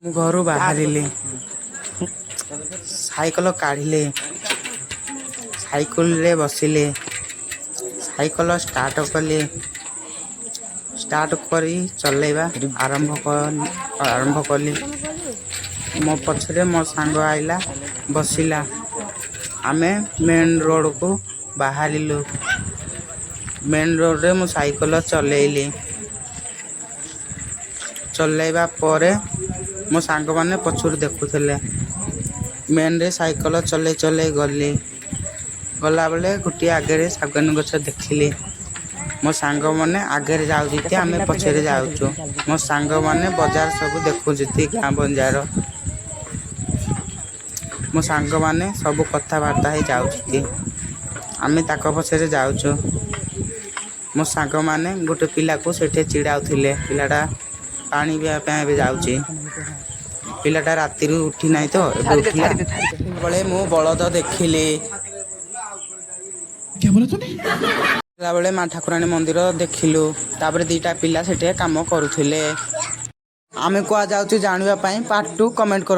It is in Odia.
ମୁଁ ଘରୁ ବାହାରିଲି, ସାଇକଲ କାଢ଼ିଲି, ସାଇକେଲରେ ବସିଲି, ସାଇକଲ ଷ୍ଟାର୍ଟ କଲି। ଷ୍ଟାର୍ଟ କରି ଚଲେଇବା ଆରମ୍ଭ କଲି। ମୋ ପଛରେ ମୋ ସାଙ୍ଗ ଆଇଲା, ବସିଲା। ଆମେ ମେନ୍ ରୋଡ଼କୁ ବାହାରିଲୁ। ମେନ୍ ରୋଡ଼ରେ ମୁଁ ସାଇକଲ ଚଲେଇଲି। ଚଲେଇବା ପରେ ମୋ ସାଙ୍ଗମାନେ ପଛରୁ ଦେଖୁଥିଲେ। ମେନ୍ରେ ସାଇକଲ ଚଲେଇ ଚଲେଇ ଗଲି। ଗଲାବେଳେ ଗୋଟିଏ ଆଗରେ ଶାଗୁଆନ ଗଛ ଦେଖିଲି। ମୋ ସାଙ୍ଗମାନେ ଆଗରେ ଯାଉଛନ୍ତି, ଆମେ ପଛରେ ଯାଉଛୁ। ମୋ ସାଙ୍ଗମାନେ ବଜାର ସବୁ ଦେଖୁଛନ୍ତି, ଗାଁ ବଜାର। ମୋ ସାଙ୍ଗମାନେ ସବୁ କଥାବାର୍ତ୍ତା ହେଇ ଯାଉଛନ୍ତି, ଆମେ ତାଙ୍କ ପଛରେ ଯାଉଛୁ। ମୋ ସାଙ୍ଗମାନେ ଗୋଟେ ପିଲାକୁ ସେଠି ଚିଡ଼ାଉଥିଲେ। ପିଲାଟା ପାଣି ପିଇବା ପାଇଁ ଏବେ ଯାଉଛି। ପିଲାଟା ରାତିରୁ ଉଠି ନାହିଁ ତ, ଏବେ ଉଠିଲା ବେଳେ ମୁଁ ବଳଦ ଦେଖିଲି। क्या बोला तूने? ବେଳେ ମା ଠାକୁରାଣୀ ମନ୍ଦିର ଦେଖିଲୁ। ତାପରେ ଦିଟା ପିଲା ସେଠି କାମ କରୁଥିଲେ। ଆମେ କୁଆଯାଉଛୁ ଜାଣିବା ପାଇଁ ପାର୍ଟ 2 କମେଣ୍ଟ କର।